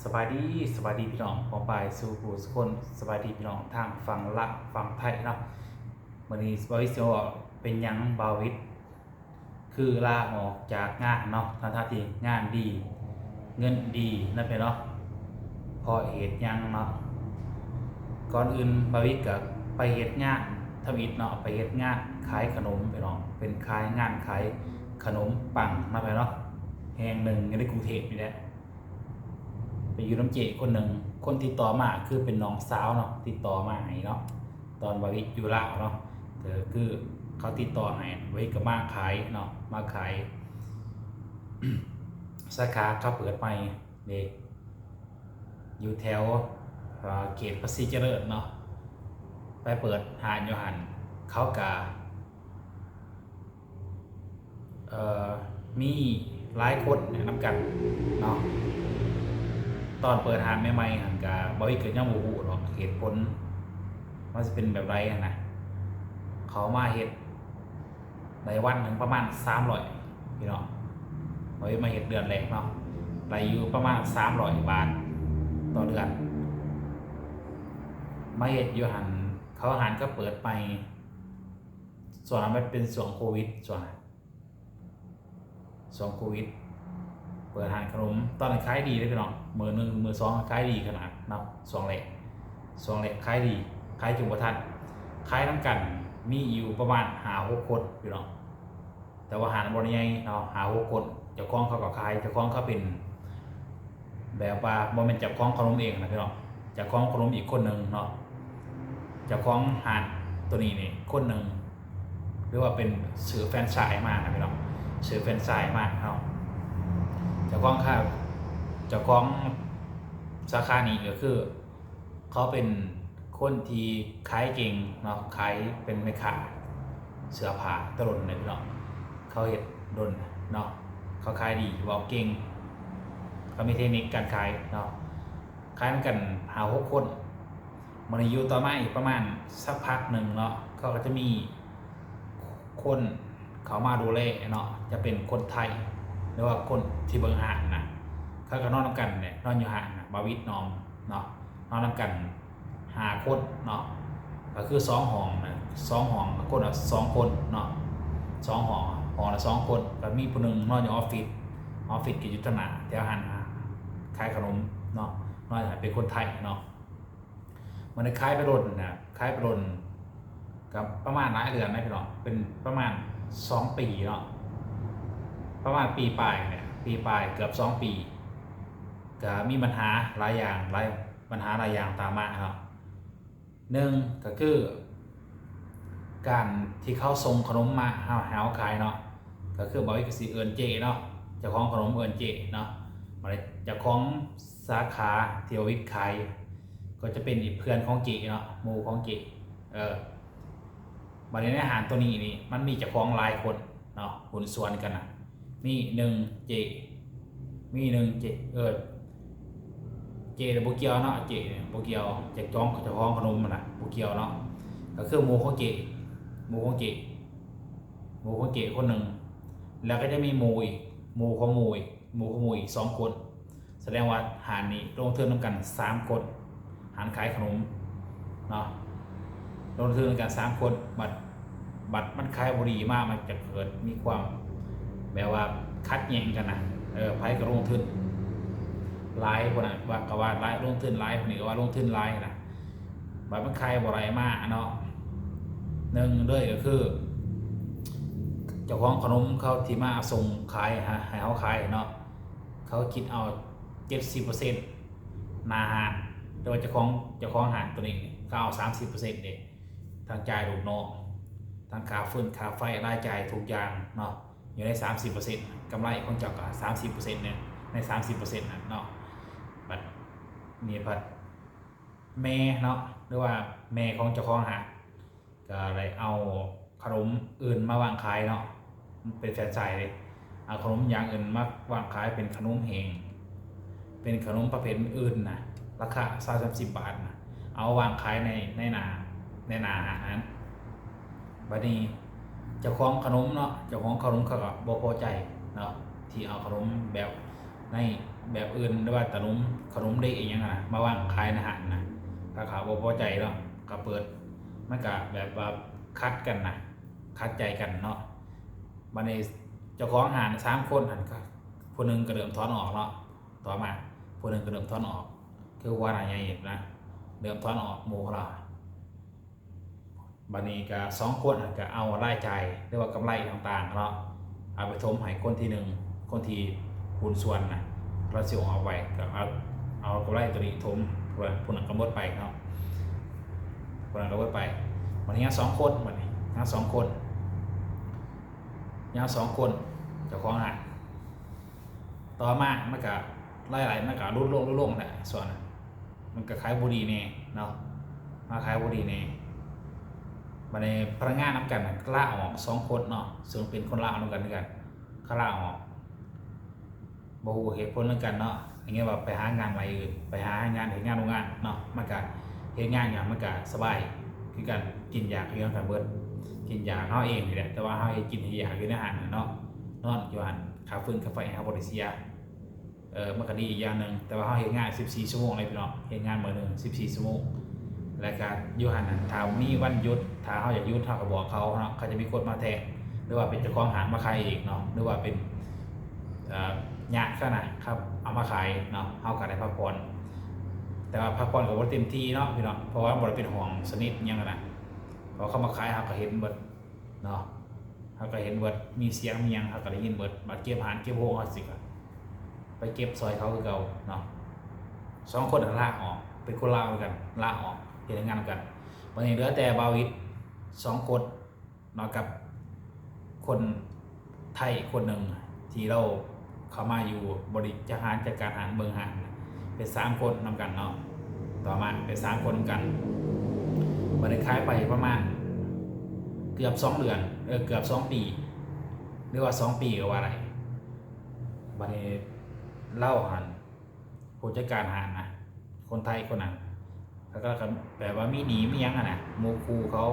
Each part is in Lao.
ສະບາຍດີ ສະບາຍດີພີ່ນ້ອງປ້ອງປາຍສູ່ຜູ້ສູ່ຄົນ. ສະບາຍດີພີ່ນ້ອງທາງຝັ່ງລາວຝັ່ງໄທເນາະ. ມື້ນີ້ບ່າວວິດຊິເວົ້າເປັນຫຍັງບ່າວວິດຄືລາອອກຈາກງານເນາະ ທັງໆທີ່ງານດີ ເງິນດີນະພີ່ນ້ອງເນາະ. ເພາະເຫດຫຍັງເນາະ? ກ່ອນອື່ນບ່າວວິດກະໄປເຮັດງານທຳອິດເນາະ ໄປເຮັດງານຂາຍຂະໜົມພີ່ນ້ອງ ເປັນຂາຍ ງານຂາຍຂະໜົມປັງນະພີ່ນ້ອງເນາະ ແຫ່ງໜຶ່ງຢູ່ໃນກຸງເທບນີ້ແຫຼະ. ໄປຢູ່ນຳເຈ້ຄົນໜຶ່ງ ຄົນຕິດຕໍ່ມາຄືເປັນນ້ອງສາວເນາະ ຕິດຕໍ່ມາໃຫ້ເນາະ ຕອນບ່າວວິດຢູ່ລາວເນາະ ກໍຄືເຂົາຕິດຕໍ່ໃຫ້ ບ່າວວິດກໍມາຂາຍເນາະ ມາຂາຍ ສາຂາເຂົາເປີດໃໝ່ເດ້ ຢູ່ແຖວ ເຂດພາສີຈະເລີນເນາະ ໄປເປີດຮ້ານຢູ່ຫັ້ນ ເຂົາກະ ເອີ ມີຫຼາຍຄົນນຳກັນເນາະ. ຕອນເປີດຮ້ານໃໝ່ໆຫັ້ນກະ ບ່າວວິດກໍຍັງບໍ່ຮູ້ດອກເຫດຜົນມັນຊິເປັນແບບໃດຫັ້ນນະ. ເຂົາມາເຮັດໄດ້ວັນໜຶ່ງປະມານສາມຮ້ອຍພີ່ນ້ອງ. ບ່າວວິດມາເຮັດເດືອນແລກເນາະ ໄດ້ຢູ່ປະມານສາມຮ້ອຍບາດຕໍ່ເດືອນ. ມາເຮັດຢູ່ຫັ້ນ ເຂົາ ຮ້ານກໍເປີດໃໝ່ ຊ່ວງນັ້ນມັນເປັນຊ່ວງໂຄວິດ ຊ່ວງນັ້ນ ຊ່ວງໂຄວິດ ເປີດຮ້ານຂະໜົມ ຕອນນັ້ນຂາຍດີເດ້ພີ່ນ້ອງ ມື້ໜຶ່ງມື້ສອງຂາຍດີຂະໜາດເນາະ. ຊ່ວງແລກ ຊ່ວງແລກຂາຍດີ ຂາຍຈົນບໍ່ທັນ ຂາຍນຳກັນມີຢູ່ປະມານຫ້າຫົກຄົນພີ່ນ້ອງ. ແຕ່ວ່າຮ້ານບໍ່ໄດ້ໃຫຍ່ເນາະ ຫ້າຫົກຄົນ ເຈົ້າຂອງເຂົາກໍຂາຍ ເຈົ້າຂອງເຂົາເປັນ ແບບວ່າບໍ່ແມ່ນເຈົ້າຂອງຂະໜົມເອງນະພີ່ນ້ອງ ເຈົ້າຂອງຂະໜົມອີກຄົນໜຶ່ງເນາະ. ເຈົ້າຂອງຮ້ານໂຕນີ້ນີ້ຄົນໜຶ່ງ ຫຼືວ່າເປັນຊື້ແຟຣນໄຊມານະພີ່ນ້ອງ ຊື້ແຟຣນໄຊມາເນາະ. ເຈົ້າຂອງ ເຈົ້າຂອງສາຂານີ້ກໍຄື ເຂົາເປັນຄົນທີ່ຂາຍເກັ່ງເນາະ ຂາຍເປັນແມ່ຄ້າເສື້ອຜ້າແຕ່ດົນແລ້ວເນາະ ເຂົາເຮັດດົນເນາະ ເຂົາຂາຍດີ ເວົ້າເກັ່ງ ເຂົາມີເທັກນິກການຂາຍເນາະ. ຂາຍນຳກັນຫ້າຫົກຄົນ ບາດນີ້ຢູ່ຕໍ່ມາອີກປະມານສັກພັກໜຶ່ງເນາະ ເຂົາກໍຈະມີ ຄົນເຂົ້າມາດູແລເນາະ ຈະເປັນຄົນໄທ ຫຼືວ່າຄົນທີ່ເບິ່ງຮ້ານນະ ເຂົາກໍນອນນຳກັນແຫຼະ ນອນຢູ່ຮ້ານນະ ບ່າວວິດນອນເນາະ ນອນນຳກັນຫ້າຄົນເນາະ ກໍຄືສອງຫ້ອງນະ ສອງຫ້ອງ ຄົນລະສອງຄົນເນາະ ສອງຫ້ອງ ຫ້ອງລະສອງຄົນ ກໍມີຜູ້ໜຶ່ງນອນຢູ່ອອບຟິດ ອອບຟິດກໍຢູ່ທາງໜ້າແຖວຮ້ານຂາຍຂະໜົມເນາະ ນອນເປັນຄົນໄທເນາະ. ມັນໄດ້ຂາຍໄປດົນນະ ຂາຍໄປດົນ ກໍປະມານຫຼາຍເດືອນນະພີ່ນ້ອງ ເປັນປະມານສອງປີເນາະ ປະມານປີປາຍນີ້ແຫຼະ ປີປາຍເກືອບສອງປີ ກໍມີບັນຫາຫຼາຍຢ່າງ ຫຼາຍ ບັນຫາຫຼາຍຢ່າງຕາມມາເນາະ. ໜຶ່ງກໍຄື ການທີ່ເຂົາສົ່ງຂະໜົມມາໃຫ້ເຮົາ ໃຫ້ເຮົາຂາຍເນາະ ກໍຄືບ່າວວິດກໍຊິເອີ້ນເຈ້ເນາະ ເຈົ້າຂອງຂະໜົມເອີ້ນເຈ້ເນາະ ບາດນີ້ເຈົ້າຂອງສາຂາທີ່ບ່າວວິດຂາຍ ກໍຈະເປັນອີກເພື່ອນຂອງເຈ້ເນາະ ໝູ່ຂອງເຈ້ ເອີ ບາດນີ້ໃນຮ້ານໂຕນີ້ນີ້ ມັນມີເຈົ້າຂອງຫຼາຍຄົນເນາະ ຫຸ້ນສ່ວນກັນນະ ມີໜຶ່ງເຈ້ ມີໜຶ່ງເຈ້ ເອີ ເຈ້ບໍ່ກ່ຽວເນາະ ເຈ້ບໍ່ກ່ຽວ ເຈົ້າຂອງ ເຈົ້າຂອງຂະໜົມຫັ້ນນະ ບໍ່ກ່ຽວເນາະ ກໍຄືໝູ່ຂອງເຈ້ ໝູ່ຂອງເຈ້ ໝູ່ຂອງເຈ້ຄົນໜຶ່ງ ແລ້ວກໍຈະມີໝູ່ອີກ ໝູ່ຂອງໝູ່ອີກ ໝູ່ຂອງໝູ່ອີກສອງຄົນ ສະແດງວ່າຮ້ານນີ້ລົງທຶນນຳກັນສາມຄົນ ຮ້ານຂາຍຂະໜົມເນາະ ລົງທຶນນຳກັນສາມຄົນ ບັດ ບັດມັນຂາຍບໍ່ດີມາ ມັນຈະເກີດມີຄວາມແບບວ່າຂັດແຍ່ງກັນນະ ເອີ ໃຜກໍລົງທຶນຫຼາຍພຸ້ນນະ ວ່າກໍວ່າຫຼາຍ ລົງທຶນຫຼາຍ ຜູ້ນີ້ກໍວ່າລົງທຶນຫຼາຍນະ ບັດມັນຂາຍບໍ່ໄດ້ມາເນາະ ໜຶ່ງເລີຍກໍຄື ເຈົ້າຂອງຂະໜົມເຂົາທີ່ມາສົ່ງຂາຍໃຫ້ ໃຫ້ເຮົາຂາຍເນາະ ເຂົາຄິດເອົາເຈັດສິບເປີເຊັນໜ້າຮ້ານ ແຕ່ວ່າເຈົ້າຂອງ ເຈົ້າຂອງຮ້ານໂຕນີ້ເຂົາເອົາສາມສິບເປີເຊັນເດ້ ທັງຈ່າຍລູກນ້ອງ ທັງຄ່າຟືນຄ່າໄຟ ລາຍຈ່າຍທຸກຢ່າງເນາະ ຢູ່ໃນສາມສິບເປີເຊັນ ກຳໄລຂອງເຈົ້າກໍສາມສິບເປີເຊັນໃນ ໃນສາມສິບເປີເຊັນນັ້ນເນາະ ບັດນີ້ພັດ ແມ່ເນາະ ຫຼືວ່າແມ່ຂອງເຈົ້າຂອງຮ້ານ ກໍໄດ້ເອົາຂະໜົມອື່ນມາວາງຂາຍເນາະ ເປັນແຟຣນໄຊເດ້ ເອົາຂະໜົມຢ່າງອື່ນມາວາງຂາຍ ເປັນຂະໜົມແຫ້ງ ເປັນຂະໜົມປະເພດອື່ນນະ ລາຄາຊາວສາມສິບບາດນະ ເອົາວາງຂາຍໃນ ໃນໜ້າ ໃນໜ້າຮ້ານນັ້ນ ບັດນີ້ເຈົ້າຂອງຂະໜົມເນາະ ເຈົ້າຂອງຂະໜົມເຂົາກໍບໍ່ພໍໃຈເນາະ ທີ່ເອົາຂະໜົມແບບໃນ ແບບອື່ນ ຫຼືວ່າຕະໜົມ ຂະໜົມເດະອີ່ຫຍັງຫັ້ນນະ ມາວາງຂາຍໃນຮ້ານນະ ທາງເຂົາບໍ່ພໍໃຈເນາະ ກະເປີດ ມັນກະແບບວ່າຂັດກັນນະ ຂັດໃຈກັນເນາະ. ບາດນີ້ເຈົ້າຂອງຮ້ານສາມຄົນຫັ້ນ ກະຜູ້ໜຶ່ງກະເລີ່ມຖອນອອກເນາະ ຕໍ່ມາຜູ້ໜຶ່ງກະເລີ່ມຖອນອອກ ຄືຫົວໜ້າໃຫຍ່ນະ ເລີ່ມຖອນອອກໝູ່ເຂົາລະ. ບາດນີ້ກະສອງຄົນຫັ້ນກະເອົາລາຍຈ່າຍ ຫຼືວ່າກຳໄລຕ່າງໆເນາະ ເອົາໄປຖົມໃຫ້ຄົນທີໜຶ່ງ ຄົນທີ່ຫຸ້ນສ່ວນນະ ລາວຊິອອກໄປ ກະເອົາ ເອົາກຳໄລໂຕນີ້ຖົມ ຜູ້ນັ້ນກະໝົດໄປເນາະ ຜູ້ນັ້ນກະໝົດໄປ. ບາດນີ້ຍັງສອງຄົນ ບາດນີ້ຍັງສອງຄົນ ຍັງສອງຄົນ ເຈົ້າຂອງຮ້ານ ຕໍ່ມາມັນກະລາຍໄຫຼມັນກະຫຼຸດລົງ ຫຼຸດລົງແຫຼະ ຊ່ວງນັ້ນ ມັນກະຂາຍບໍ່ດີແດ່ເນາະ ມາຂາຍບໍ່ດີແດ່. ບາດນີ້ພະນັກງານນຳກັນນະ ລາອອກສອງຄົນເນາະ ເຊິ່ງເປັນຄົນລາວນຳກັນຄືກັນ ເຂົາລາອອກ ບໍ່ຮູ້ເຫດຜົນນຳກັນເນາະ ໄດ້ຍິນວ່າໄປຫາງານໃໝ່ອື່ນ ໄປຫາງານ ເຮັດງານໂຮງງານເນາະ ມັນກະເຮັດງານຫຍັງມັນກະສະບາຍຄືກັນ ກິນຢາກຢູ່ນຳກັນເບິດ ກິນຢາກເຮົາເອງນີ້ແຫຼະ ແຕ່ວ່າເຮົາເຮັດກິນເຮັດຢາກຢູ່ໃນຮ້ານເນາະ ນອນຢູ່ຫັ້ນ ຄ່າຟືນຄ່າໄຟເຮົາບໍ່ໄດ້ເສຍ. ເອີ ມັນກະດີອີກຢ່າງໜຶ່ງ ແຕ່ວ່າເຮົາເຮັດງານສິບສີ່ຊົ່ວໂມງເລີຍພີ່ນ້ອງ ເຮັດງານມື້ໜຶ່ງສິບສີ່ຊົ່ວໂມງ ແລ້ວກະຢູ່ຫັ້ນນະ ຖ້າມີວັນຢຸດ ຖ້າເຮົາຢາກຢຸດ ເຮົາກະບອກເຂົາເນາະ ເຂົາຈະມີຄົນມາແທນ ຫຼືວ່າເປັນເຈົ້າຂອງຮ້ານມາຂາຍເອງເນາະ ຫຼືວ່າເປັນ ເອີ ຍາດເຂົານະ ເຂົາເອົາມາຂາຍເນາະ ເຮົາກະໄດ້ພັກຜ່ອນ ແຕ່ວ່າພັກຜ່ອນກະບໍ່ເຕັມທີ່ເນາະພີ່ນ້ອງ ເພາະວ່າມັນບໍ່ໄດ້ເປັນຫ້ອງສະໜິດຫຍັງຫັ້ນນະ ເພາະເຂົາມາຂາຍເຮົາກະເຫັນເບິດ ເນາະ ເຮົາກະເຫັນເບິດ ມີສຽງມີຫຍັງເຮົາກະໄດ້ຍິນເບິດ ບາດເກັບຮ້ານເກັບໂຮງເຮົາຊິກະໄປເກັບຊ່ອຍເຂົາຄືເກົ່າເນາະ. ສອງຄົນນັ້ນລາອອກ ເປັນຄົນລາວຄືກັນ ລາອອກເຮັດງານນຳກັນ ບາດນີ້ເຫຼືອແຕ່ບ່າວອິດສອງຄົນເນາະ ກັບຄົນໄທຄົນໜຶ່ງ ທີ່ລາວເຂົ້າມາຢູ່ບໍລິຫານຈັດການຮ້ານ ເບິ່ງຮ້ານ ເປັນສາມຄົນນຳກັນເນາະ ຕໍ່ມາເປັນສາມຄົນນຳກັນ ບາດນີ້ຂາຍໄປປະມານເກືອບສອງເດືອນ ເອີ ເກືອບສອງປີ ຫຼືວ່າສອງປີກະວ່າໄດ້. ບາດນີ້ລາວຫັ້ນ ຜູ້ຈັດການຮ້ານນະ ຄົນໄທຄົນນັ້ນ ແລ້ວກະແບບວ່າມີໜີ້ມີຫຍັງຫັ້ນນະ ໝູ່ຄູ່ເຂົາ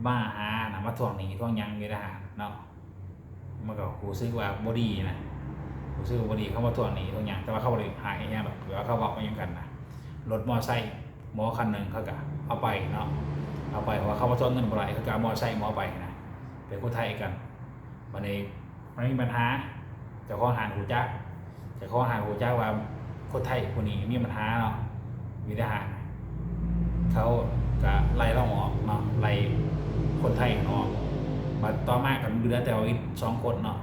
ມາຫານະ ມາທວງໜີ້ທວງຫຍັງຢູ່ໃນຮ້ານເນາະ ມັນກະຮູ້ສຶກວ່າບໍ່ດີນະ ຮູ້ສຶກວ່າບໍ່ດີ ເຂົາມາທວງໜີ້ທວງຫຍັງ ແຕ່ວ່າເຂົາບໍ່ໄດ້ຮ້າຍອີ່ຫຍັງດອກ ແຕ່ວ່າເຂົາເວົ້າອີ່ຫຍັງກັນນະ ລົດມໍໄຊໝໍຄັນໜຶ່ງ ເຂົາກະເອົາໄປເນາະ ເອົາໄປ ເພາະວ່າເຂົາມາທວງເງິນບໍ່ໄດ້ ເຂົາກະເອົາມໍໄຊໝໍໄປນະ ເປັນຄົນໄທຄືກັນ. ບາດນີ້ມັນມີບັນຫາ ເຈົ້າຂອງຮ້ານຮູ້ຈັກ ເຈົ້າຂອງຮ້ານຮູ້ຈັກວ່າຄົນໄທຜູ້ນີ້ມີບັນຫາເນາະ ຢູ່ໃນຮ້ານ ເຂົາກະໄລ່ລາວອອກເນາະ ໄລ່ຄົນໄທຫັ້ນອອກ ບາດຕໍ່ມາກະເຫຼືອແຕ່ວ່າອີກສອງຄົນເນາະ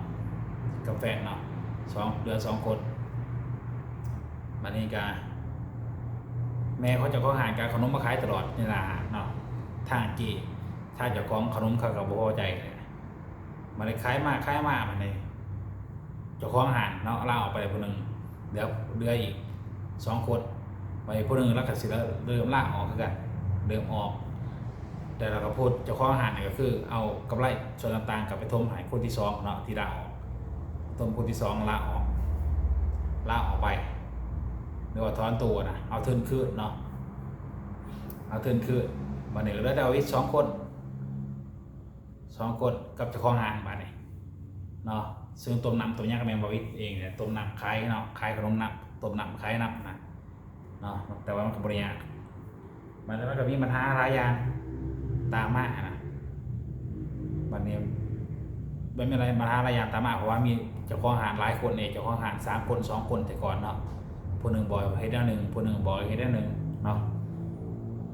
ກັບແຟນເນາະ ສອງ ເຫຼືອສອງຄົນ. ບາດນີ້ກະແມ່ຂອງເຈົ້າຂອງຮ້ານກະເອົາຂະໜົມມາຂາຍຕະຫຼອດໃນໜ້າຮ້ານເນາະ ທາງເຈ້ ທາງເຈົ້າຂອງຂະໜົມເຂົາກະບໍ່ພໍໃຈ ບາດນີ້ຂາຍມາຂາຍມາ ບາດນີ້ເຈົ້າຂອງຮ້ານເນາະ ລາອອກໄປຜູ້ໜຶ່ງ ເຫຼືອ ເຫຼືອອີກສອງຄົນ ບາດນີ້ຜູ້ໜຶ່ງລາວກະຊິເລີ່ມລາອອກຄືກັນ ເລີ່ມອອກ ແຕ່ລະກະໂພດເຈົ້າຂອງຮ້ານນີ້ກະຄືເອົາກຳໄລສ່ວນຕ່າງໆ ກະໄປຖົມໃຫ້ຄົນທີສອງເນາະ ທີ່ລາອອກ ຖົມຄົນທີສອງລາອອກ ລາອອກໄປ ຫຼືວ່າຖອນໂຕນະ ເອົາທຶນຄືນເນາະ ເອົາທຶນຄືນ ບາດນີ້ກະເຫຼືອແຕ່ອີກສອງຄົນ ສອງຄົນກັບເຈົ້າຂອງຮ້ານບາດນີ້ເນາະ ເຊິ່ງຕົ້ມນ້ຳຕົ້ມຫຍັງກະແມ່ນບ່າວອິດເອງແຫຼະ ຕົ້ມນ້ຳຂາຍເນາະ ຂາຍຂະໜົມນ້ຳ ຕົ້ມນ້ຳຂາຍນ້ຳນະເນາະ ແຕ່ວ່າມັນກະບໍ່ໄດ້ຍາກ ບາດນີ້ມັນກະມີບັນຫາຫຼາຍຢ່າງຕາມມາຫັ້ນນະ ບາດນີ້ມັນມີບັນຫາຫຼາຍຢ່າງຕາມມາ ເພາະວ່າມີເຈົ້າຂອງຮ້ານຫຼາຍຄົນເດ ເຈົ້າຂອງຮ້ານສາມຄົນ ສອງຄົນແຕ່ກ່ອນເນາະ ຜູ້ໜຶ່ງບອກເຮັດແນວໜຶ່ງ ຜູ້ໜຶ່ງບອກເຮັດແນວໜຶ່ງເນາະ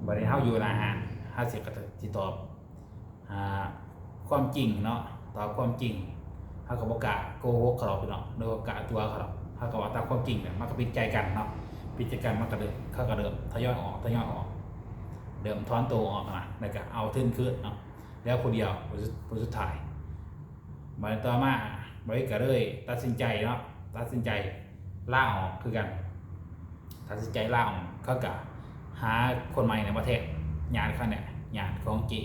ບາດນີ້ເຮົາຢູ່ໜ້າຮ້ານ ເຮົາຊິ ກະຊິຕອບ ອ່າ ຄວາມຈິງເນາະ ຕອບຄວາມຈິງ ເຮົາກະບໍ່ກ້າໂກຫົກເຂົາດອກພີ່ນ້ອງ ຫຼືວ່າກ້າຕົວະເຂົາດອກ ເຮົາກະເວົ້າຕາມຄວາມຈິງແຫຼະ ມັນກະຜິດໃຈກັນເນາະ ຜິດໃຈກັນມັນກະເລີຍ ເຂົາກະເລີ່ມທະຍອຍອອກ ທະຍອຍອອກ ເລີ່ມຖອນໂຕອອກນະ ແລ້ວກະເອົາທຶນຄືນເນາະ ເຫຼືອຜູ້ດຽວ ຜູ້ສຸດ ຜູ້ສຸດທ້າຍ ບາດຕໍ່ມາ ບາດກະເລີຍຕັດສິນໃຈເນາະ ຕັດສິນໃຈລາອອກຄືກັນ ຕັດສິນໃຈລາອອກ ເຂົາກະຫາຄົນໃໝ່ນະມາແທນ ຍາດເຂົານີ້ ຍາດຂອງເຈ້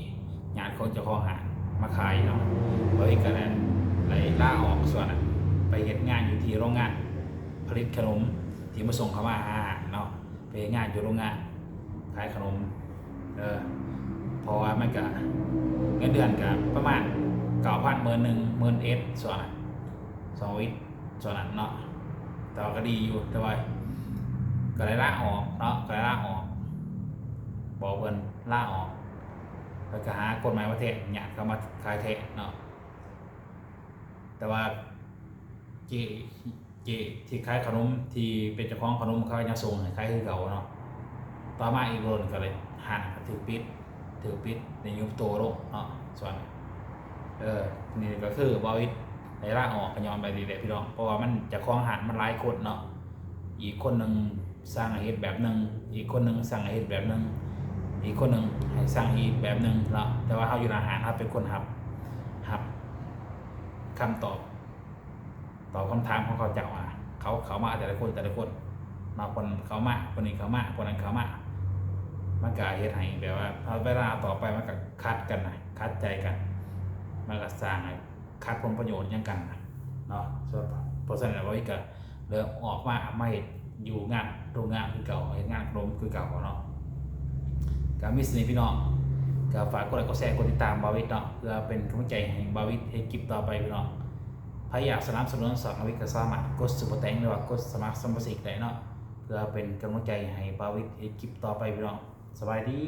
ຍາດຂອງເຈົ້າຂອງຮ້ານມາຂາຍເນາະ ບາດກະໄດ້ ໄດ້ລາອອກສ່ວນນັ້ນ ໄປເຮັດງານຢູ່ທີ່ໂຮງງານຜະລິດຂະໜົມ ທີ່ມາສົ່ງເຂົ້າມາຫາຮ້ານເນາະ ໄປເຮັດງານຢູ່ໂຮງງານຂາຍຂະໜົມ ເອີ ເພາະວ່າມັນກະ ເງິນເດືອນກະປະມານເກົ້າພັນ ໝື່ນໜຶ່ງ ໝື່ນເອັດ ຊ່ວງນັ້ນ ຊ່ວງໂຄວິດ ຊ່ວງນັ້ນເນາະ ແຕ່ວ່າກໍດີຢູ່ ແຕ່ວ່າກໍໄດ້ລາອອກເນາະ ກໍໄດ້ລາອອກ ບອກເພິ່ນລາອອກ ແລ້ວກໍຫາຄົນໃໝ່ມາແທນ ຍາດເຂົ້າມາຂາຍແທນເນາະ ແຕ່ວ່າເຈ ເຈທີ່ຂາຍຂະໜົມ ທີ່ເປັນເຈົ້າຂອງຂະໜົມ ເຂົາຍັງສົ່ງໃຫ້ຂາຍຄືເກົ່າເນາະ. ຕໍ່ມາອີກບໍ່ດົນກໍເລີຍຮ້ານກໍຖືກປິດ ຖືກປິດ ໄດ້ຍຸບໂຕລົງເນາະ. ສ່ວນ ເອີ ນີ້ກໍຄືບ່າວອິດໄດ້ລາອອກ ກໍຍ້ອນແບບນີ້ແຫຼະພີ່ນ້ອງ ເພາະວ່າມັນ ເຈົ້າຂອງຮ້ານມັນຫຼາຍຄົນເນາະ ອີກຄົນໜຶ່ງສັ່ງໃຫ້ເຮັດແບບໜຶ່ງ ອີກຄົນໜຶ່ງສັ່ງໃຫ້ເຮັດແບບໜຶ່ງ ອີກຄົນໜຶ່ງໃຫ້ສັ່ງອີກແບບໜຶ່ງເນາະ. ແຕ່ວ່າເຮົາຢູ່ໜ້າຮ້ານ ເຮົາເປັນຄົນຮັບ ຮັບຄຳຕອບ ຕອບຄຳຖາມຂອງເຂົາເຈົ້າ ອາ ເຂົາເຂົ້າມາແຕ່ລະຄົນ ແຕ່ລະຄົນເນາະ ຄົນເຂົ້າມາ ຄົນນີ້ເຂົ້າມາ ຄົນນັ້ນເຂົ້າມາ ມັນກະເຮັດໃຫ້ແບບວ່າ ເວລາຕໍ່ໄປມັນກະຂັດກັນນະ ຂັດໃຈກັນ ມັນກະສ້າງໃຫ້ຂັດຜົນປະໂຫຍດຫຍັງກັນນະເນາະ. ເພາະສະນັ້ນ ບ່າວອິດກະເລີຍອອກມາ ມາເຮັດຢູ່ງານໂຮງງານຄືເກົ່າ ເຮັດງານຂະໜົມຄືເກົ່າເນາະ. ກະມີສ່ຳນີ້ພີ່ນ້ອງ ກະຝາກກົດໄລກ໌ ກົດແຊ ກົດຕິດຕາມບ່າວອິດເນາະ ເພື່ອເປັນກຳລັງໃຈໃຫ້ບ່າວອິດເຮັດຄລິບຕໍ່ໄປພີ່ນ້ອງ. ໃຜຢາກສະໜັບສະໜູນຊ່ອງບ່າວອິດ ກໍສາມາດກົດຊຸບເປີແຕງ ຫຼືວ່າກົດສະໝັກສະມາຊິກໄດ້ເນາະ ເພື່ອເປັນກຳລັງໃຈໃຫ້ບ່າວອິດເຮັດຄລິບຕໍ່ໄປພີ່ນ້ອງ. ສະບາຍດີ.